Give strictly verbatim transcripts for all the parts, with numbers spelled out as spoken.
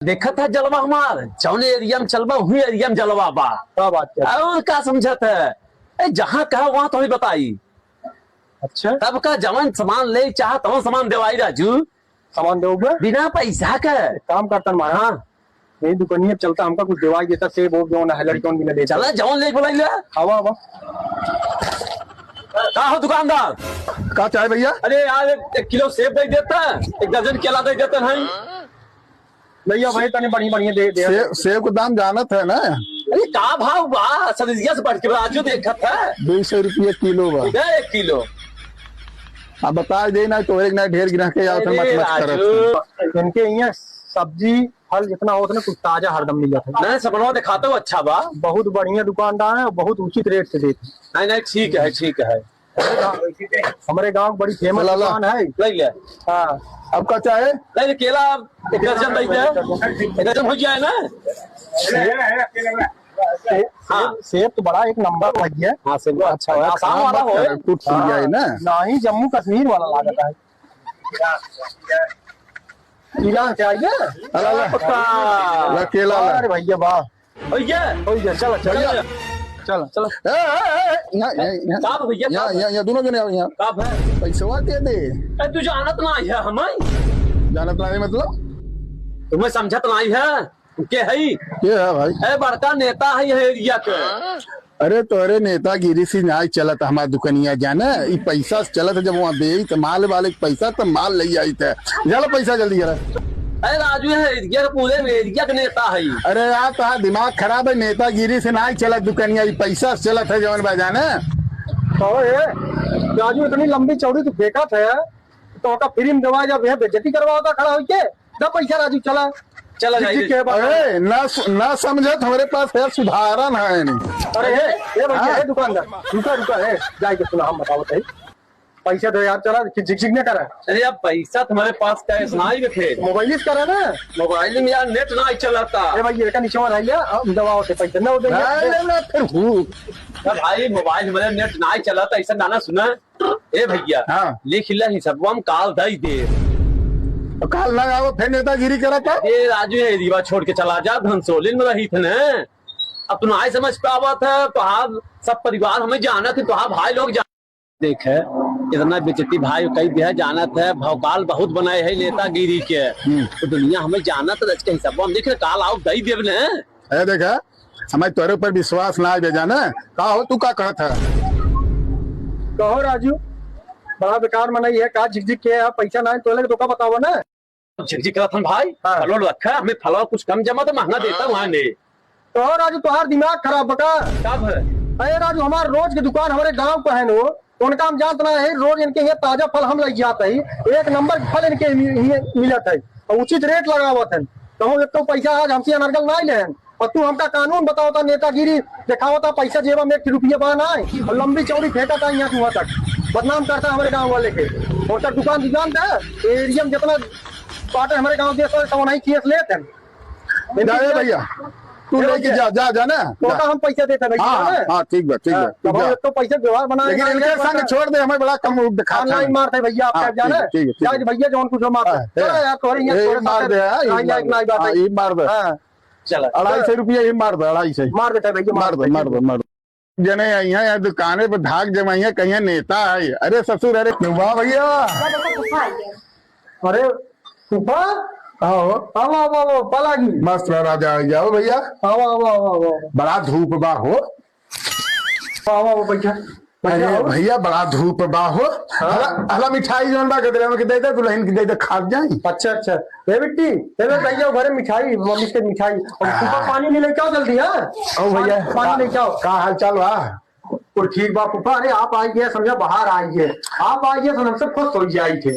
देखत है जलवा हमार, जौन एरिया में चलबा, वही एरिया में जलवा बा। का बात कर? और का समझत है? ए, जहाँ कहा वहाँ तो ही बताई। अच्छा। तब का जवन सामान ले चाह, तवन सामान देवाई राजू। सामान देवोगे? बिना पैसा के। एक काम करतन मारा। हाँ। यही दुकानिया चलता, हमका कुछ देवाई देता, सेब ओब जौन है, लड़कन भी ना ले चला, जवन ले बोलाई ले। आवा, आवा। का हो दुकानदार? का चाहे भैया? अरे यार, एक, एक किलो सेब दे देता, एक दर्जन केला दे देता है। भैया, भाई, तने बढ़िया, बढ़िया दे, दे। सेब, सेब के दाम जानत है ना? अरे, का भाव बा? सब्जिया से बढ़ के बा, आजो देखत है। दो सौ रुपये किलो बा। दे एक किलो। अब बता दे ना, तोहरे के ना ढेर गिरा के आवत है, अरे, मच मच करत राजू। है। इनके यहाँ सब्जी, फल जितना होत ना, कुछ ताजा हरदम मिलत है। नहीं, सपनवा दिखाते हो, अच्छा बा। बहुत बढ़िया दुकानदार है और बहुत उचित रेट से देते हैं। नहीं, नहीं, ठीक है, ठीक है। हमरे गाँव के बड़ी फेमस चला ला। दुकान है। ले ले। हाँ। अब का चाहे? ले ले, केला एक दर्जन दे दे। एक दर्जन हो जाए ना? सेब, हाँ। सेब तो बड़ा एक नंबर भैया। हाँ, सेब अच्छा है, आसाम वाला हो। टूट फूट जाए ना। हाँ, नहीं, जम्मू कश्मीर वाला लागत है। केला चाहिए? अला, अला। पक्का। ला, केला ला। अरे भैया, वाह। भैया। भैया, चला, चला। भैया। चला, चला। ए, ए, ए, ए, यहाँ, यहाँ, यहाँ। का भैया, का यहाँ, यहाँ, यहाँ, दोनों जने आओ यहाँ। का भाई? पैसवा के दे। ए, तू जानत ना है हमें? जानत ना है मतलब? तुम्हें समझत ना है? के है? के है भाई? ए, बड़का नेता है ये एरिया के। अरे तोहरे नेतागिरी से नाई चलत हमार दुकनिया जाने, ई पैसा से चलत है, जब वहाँ देई त माल वाले के पैसा त माल ले आई थे। चलो पैसा जल्दी करा। अरे राजू है एरिया के, पूरे एरिया के नेता है। अरे यार तोहार दिमाग खराब है, नेतागिरी से नाई चलत दुकनिया, ई पैसा से चलत है जवन बा जाने। तो ए, राजू इतनी लंबी चौड़ी तू फेंकत है, तो ओका फ्री में दवा जब यहाँ बेइज्जती करवावता खड़ा होके, दे पैसा राजू, चला। चला जाइए। ठीक है, बाबा। अरे, ना सु-, ना समझत, हमरे पास है सुधारन है नहीं। अरे, ए, ए भैया, हाँ। ए दुकानदार, रुका, रुका, ए, जाए के सुना, हम बतावत है। पैसा दे यार, चला, कि झिकझिक न करा। अरे, अब पैसा तुम्हारे पास का है, सुनाई में फिर। मोबाइल से करा ना। मोबाइल में यार नेट ना चलता। ए भैया, एका नीचे वाला है, हम दवा होते पैसा ना होते। नहीं, नहीं, नहीं, फिर हूँ। अब भाई, मोबाइल हमारे नेट ना चलता, ऐसा गाना सुना। ए भैया, हाँ। लिख ले हिसबवा, हम काल दई दे। तो काल ना आओ, फिर नेतागिरी करत हो। ए राजू, ये रीवा छोड़ के चला जा, घनसोलिन में रही थे न। अब तू नाई समझ पावत है, तोहार सब परिवार हमें जानत है, तोहार भाई लोग जान-, देख, इतना बेइज्जती भाई कई दिया, जानत है, भौकाल बहुत बनाए है नेतागिरी के। हम्म। तो दुनिया हमें जानत है, इसके हिसबवा हम देख, काल आओ, दई देब न। ए, देखा, हमें तोरे ऊपर विश्वास ना आवे जाने। का हो, तू का कहत है? कहो राजू, बड़ा बेकार मनई है, का झिकझिक के है, पैसा ना है, तोले के तो का बतावा ना। झिकझिक करत हन भाई, हाँ। फलो रखा, हमें फलो कुछ कम जमा तो महंगा देता वहाँ ने। कहो राजू, तोहार दिमाग खराब बका? कब है? अरे राजू, हमार रोज के दुकान हमारे गाँव का है नो, उनका हम जानत ना है, रोज इनके यहाँ ताजा फल हम लई जात है, एक नंबर के फल इनके मि-, मि-, मिलत है और उचित रेट लगावत है। कहूँ एक तो पैसा आज हमसे अनर्गल ना लेहन और तू हमका कानून बतावता, नेतागिरी देखावता, पैसा जेबा में एक रुपया बा ना है और लंबी चौड़ी फेंकता यहाँ से वहाँ तक, बदनाम करता हमारे गाँव वाले के। और तक दुकान दुकान दे, एरिया में जितना बाटे हमारे गाँव देश वाले सब वहीं केस लेते हैं। जा रे भैया, तू ए लेके भैया, जा, जा, जा ना, तो जा। का हम पैसा देते हैं भैया, हाँ, है ना? हाँ, ठीक बा, ठीक बा, हाँ, ठीक अब हम बा। एक तो पैसे व्यवहार बनाए लेकिन ना, इनके ना संग पता। छोड़ दे, हमें बड़ा कम दिखाता है। ऑनलाइन मारते हैं भैया, आप हाँ, क्या जाना ठीक है, है? ठीक है, ठीक जाए है। भैया, जो उनको जो मारते हैं। हाँ, चलो ए, यार, तोहरे यहाँ ए, थोड़ा सा मार दे, हाँ, ए, राई मार लाइक दे। ना बात हाँ, है। ए, मार दे। हाँ। चला। अढ़ाई सौ रुपया ही मार दे, अढ़ाई सौ। मार देते हैं भैया, मार मार दे, देते हैं। मार दे, मार दे। जने यहाँ, यहाँ दुकाने पे धाक जमाइया, कहिया नेता है। अरे ससुर, अरे वाह भैया। अरे फूफा, आओ, आओ, आओ, आओ, पलागी। मस्त रहा राजा, आ जाओ भैया। आओ, आओ, आओ, आओ, आओ। बड़ा धूप बा हो। आओ, आओ, बैठा, बैठा, अरे आओ। भैया, बड़ा धूप बा हो। हाँ। हला, हला मिठाई जौन बा गदरा में के दे दे, दुल्हन के दे दे, खा जाई। अच्छा, अच्छा। ए बिट्टी, ए ले भैया, घरे मिठाई, मम्मी से मिठाई। और आ। फूफा पानी नहीं लेके आओ जल्दी, हाँ? ओ भैया, पानी, पानी का, लेके आओ। का हाल चाल बा? कुल ठीक बा फूफा। अरे आप आइए, समझा बाहर आइए, आप आइए तो हमसे खुश हो जाए थे।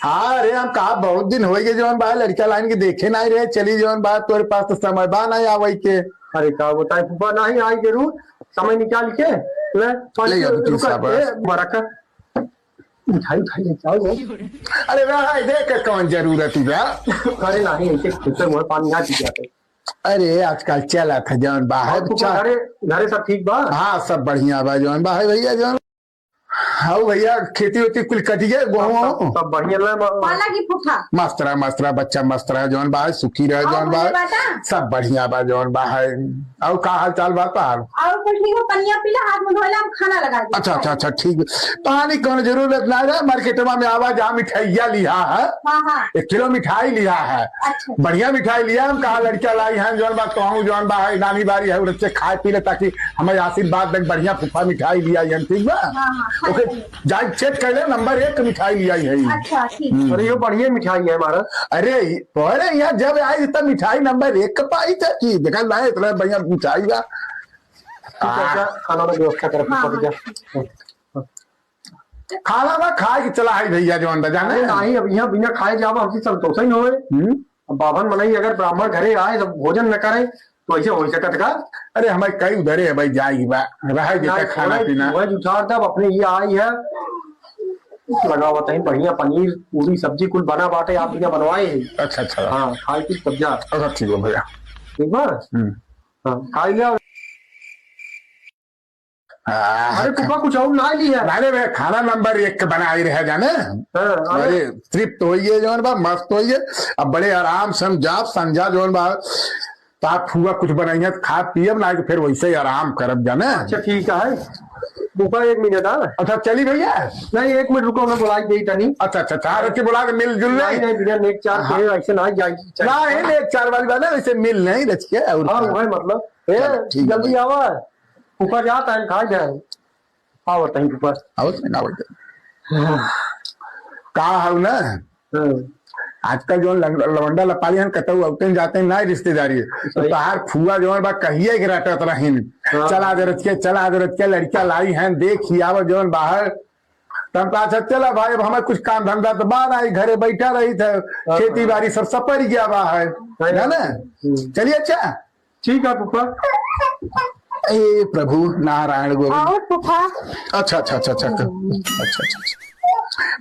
हाँ, अरे हम कहा बहुत दिन हो गए जौन बा लड़का लाइन के देखे ना रहे, चली जौन बा तोरे पास तो समय बा ना आवे के। अरे का बताए फूफा, नहीं आई जरूर, समय निकाल के। ले, पानी ले जा, दो तीन रुका, साहब, ए, बस। बरकत, मिठाई उठाई लेके आओ। अरे भाई, देख के कौन जरूरत बा? अरे नहीं, ऐसे खुद से मुँह पानी ना पी जाते। अरे, आजकल चलत है जौन बाहर और तू चा- घरे, घरे सब ठीक बा? हाँ, सब बढ़िया बा जौन बा है भैया जौन। हाँ भैया, खेती वेती कुल कटिगे, गोहूँ सब, वोहूँ। सब बढ़िया ना बा? पाला की फूफा। मस्त रहा, मस्त रहा, बच्चा मस्त रहा, जौन बा है, सुखी रहा, और जौन बा बढ़िया है। बाटा? सब बढ़िया बा, जौन बा है। और का हाल चाल बा तोहार? और कुछ नहीं हो, पनिया पीला, हाथ मुँह धोला, हम खाना लगा दे। अच्छा, अच्छा, अच्छा, ठीक बा। पानी कौन जरूरत ना रहा, मार्केटवा में आवा, जहाँ मिठाइया लिहा है। हाँ, हाँ। एक किलो मिठाई लिहा है। अच्छा। बढ़िया मिठाई लिहा, हम कहा लड़किया लाई हैं, जौन बा, तोहूँ जौन बा है, नानी बारी है, उनसे खाए पी ले, ताकि हमें आशीर्वाद दे, बढ़िया फूफा मिठाई लिहा है, ठीक बा? हाँ, हाँ, खाए ओके, पी ले। जाए चेक कर ले, नंबर एक मिठाई लिहा है। अच्छा, ठीक। हम्म। अरे, ये बढ़िया मिठाई है हमारा। अरे, तोहरे यहाँ जब आई तब मिठाई नंबर एक का पाई था कि देखा ना, इतना बढ़िया मिठाई बा। ठीक है, आ। अच्छा, खाना का व्यवस्था कर, हाँ, फूफा, हाँ। जा। खाना बा खाए के चला है भैया, जौन बा, जाने? अरे नहीं, अब यहाँ बिना खाए जावा, हमसे संतोष ही न होए। हम्म। अब बाभन मनई अगर ब्राह्मण घरे आए, जब भोजन न करे, तो ऐसे हो सकत का? अरे, हमारे कई उधरे है भाई, जाए बा, रहे देता नहीं, खाना थोड़ा पीना। वही जुठार तब अपने ये आई है, लगावत है बढ़िया पनीर, पूरी, सब्जी कुल बना बाटे, आप बिना बनवाए हैं। अच्छा, अच्छा। हाँ, खाए की तब जा। अच्छा, ठीक है भैया। ठीक बा? हम्म। हाँ, खा लिया। आ, अरे फूफा, कुछ और ना लिया? अरे बे, खाना नंबर एक के बनाई रहे जाने। हाँ, अरे। अरे, तृप्त होइए जौन बा, मस्त होइए। अब बड़े आराम से हम जाब, संझा जौन बा, ता फूआ कुछ बनाइए, खा पियब ना, तो फिर वैसे ही आराम करब जाने। अच्छा, ठीक है फूफा, एक मिनट, हाँ। अच्छा, चली भैया। नहीं, एक मिनट रुको, मैं बुलाई दे तनी। अच्छा, अच्छा, अच्छा, रख के बुला के मिल जुल ले। नहीं, नहीं, बिना नेक चार हाँ। के ऐसे ना जाए। ना, ये नेक चार वाली बात है, वैसे मिल नहीं रच के और हाँ, का। वही मतलब। ए, चलो, ठीक है जल्दी भाई। आवा। फूफा जात है, खा जाए। आवत है फूफा। आवत है, आवत है। हाँ। का हौ ना? हाँ। आजकल जौन लंग-, लवंडा लपारी हन, कतौ अउते जाते ना रिश्तेदारी। तो सही। तहार फूआ जौन बा, कहिए के रटत रहिन। हाँ। चला दे रच के, चला दे रच के, लड़का लाई हैं, देखी आवा जौन बाहर। तब कहा, "अच्छा, चला भाई, अब हमें कुछ काम धंधा तो बा ना, घरे बैठा रही थे, हाँ। खेती बाड़ी सब सपर गया बा है।" हाँ। है ना? हम्म। चलिए, अच्छा। ठीक है फूफा। ए प्रभु नारायण गोविंद। और फूफा? अच्छा, अच्छा, अच्छा, अच्छा, अच्छा। अच्छा, अच्छा, अच्छा।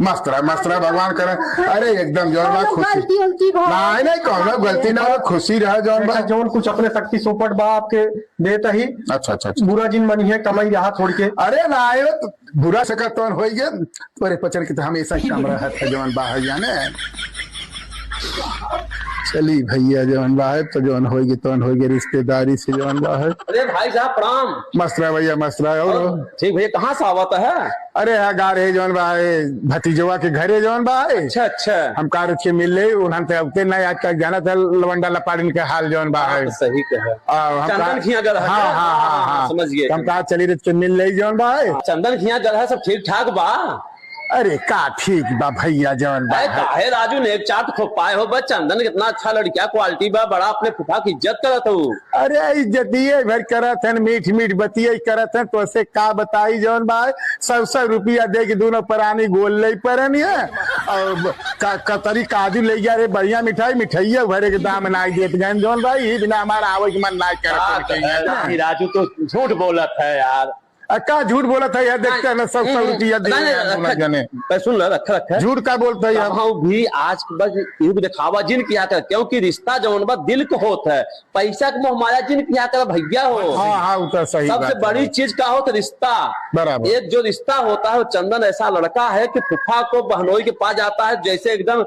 मस्त रहा, मस्त रहा, भगवान करे। अरे एकदम जौन बा, कौनो खुशी। गलती उलती भा नहीं, नहीं, कौनो गलती ना हो, खुशी रहा जौन बा। जौन कुछ अपने शक्ति सोपट बा आपके देत ही। अच्छा, अच्छा, अच्छा। बुरा जिन मनी है, कमाई रहा छोड़ के। अरे ना आए तो बुरा सकत तौन होई गे, तोरे पचर के तो हमेशा ही काम रहत है, जौन बा है जाने। चली भैया, जौन बा है तो जौन होई गे, तौन होई गे, रिश्तेदारी से जौन बा है। अरे भाई साहब, प्रणाम। मस्त रहा भैया, मस्त रहा। और और ठीक भैया, कहाँ से आवत है? अरे, यहाँ गा रहे जौन बा है, भतीजवा के घरे जौन बा है। अच्छा, अच्छा। हम कार के मिल ले, उन्हन ते अबते ना याद कर जाना था, लवंडा लपाड़िन के हाल जौन बा है। बात सही कहे। आ, हम चंदन का खिया गल है हाँ, क्या? हाँ, हाँ, हाँ, हाँ। समझ गए। हम कहा चली रच के मिल ले जौन बा है। चंदन खिया गल है, सब ठीक ठाक बा? अरे का ठीक बा भैया जौन बा अरे है। काहे राजू नेक चाट खो पाए हो बा, चंदन कितना अच्छा लड़किया, क्वालिटी बा, बड़ा अपने फूफा की इज्जत करत हो। अरे इज्जतिये भर करत हन, मीठ मीठ बतिये करत हन, तो से का बताई जौन बा है, सौ सौ रुपया दे के दोनों परानी गोल ले परन है। और का, कतरी काजू ले गया रे, बढ़िया मिठाई, मिठाइया भरे के दाम ना देत गए जौन भाई, ई बिना हमारा आवे के मन ना करत बात है, कहीं। नहीं, राजू तो झूठ बोलत है यार। आ, का झूठ बोलत है यार, देखते हैं ना, सौ, सौ नहीं, रुपया दिए नहीं, हैं दोनों रखा, जने। भाई सुन लो, रखा, रखा। झूठ का बोलत है यार? कभाऊ भी आज के बाद युग दिखावा जिन किया कर, क्योंकि रिश्ता जौन बा दिल के होत है, पैसा के मोह माया जिन किया कर भैया हो। हाँ, हाँ, वो तो सही सबसे बात है। बड़ी चीज का होत रिश्ता। बराबर। एक जो रिश्ता होता है, वो चंदन ऐसा लड़का है कि फूफा को बहनोई के पा जाता है, जैसे एकदम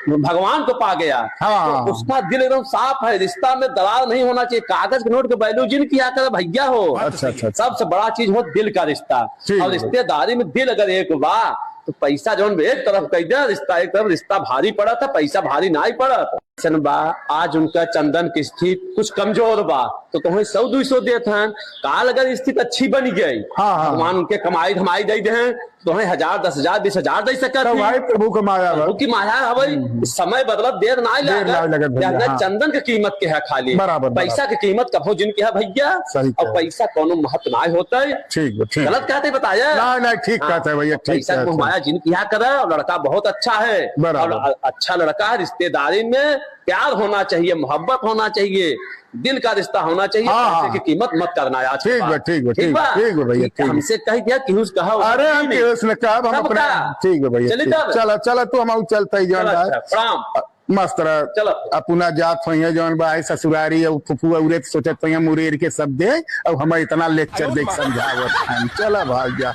भगवान को पा गया। हाँ, तो हाँ, हाँ। उसका दिल एकदम साफ है, रिश्ता में दरार नहीं होना चाहिए, कागज के नोट के value जिन किया कर भैया हो। अच्छा, अच्छा, अच्छा। सबसे बड़ा चीज हो दिल का रिश्ता। ठीक और है। रिश्तेदारी में दिल अगर एक बा, तो पैसा जौन एक तरफ कह दे, रिश्ता एक तरफ, रिश्ता भारी पड़त है, पैसा भारी नाहीं पड़त। ऐसन बा, आज उनका चंदन की स्थिति कुछ कमजोर बा, तो तुम्हें सौ दुई सौ देत हैं, काल अगर स्थिति अच्छी बन गई, हाँ, हाँ। भगवान उनके कमाई धमाई दे दे हैं, तोहे हजार, दस हजार, बीस हजार दे सकत तो ही। भाई, प्रभु के माया बा। प्रभु की माया है भाई। हम्म। समय बदलत देर ना देर लागत। ना लागत भैया, यानी हाँ। चंदन के कीमत के है खाली। बराबर, पैसा बराबर। के कीमत कभो जिन के है भैया। सही और कहा। पैसा कोनो महत्व ना होता है। ठीक बा, ठीक। गलत कहते बताया? ना, ना, ठीक हाँ। कहते हैं भैया, ठीक पैसा कहते को हैं। माया जिन किया करे, और लड़का बहुत अच्छा है। बराबर। और अ-, अच्छा लड़का है, रिश्तेदारी में प्यार होना चाहिए, मोहब्बत होना चाहिए। दिल का रिश्ता होना चाहिए, हाँ, पैसे हाँ। की कीमत मत करना आज के ठीक बाद। बा, ठीक बा, ठीक ठीक बा, बा? ठीक बा भैया, ठीक बा। हमसे कह दिया कि उस कहा अरे, हम नहीं। केहू से न कहब, हम तब अपने का? ठीक बा भैया, चली ठीक। तब? चला, चला, तू हम चलते ही जौन चला, बा। अच्छा, प्रणाम। मस्त रह। चला। अपना जात होइहे जौन बा, ससुरारी और फुफू औरत सोचत होइहे मुरेर के सब दे, और हमें इतना लेक्चर देख समझावत हैं। चला भाग जा।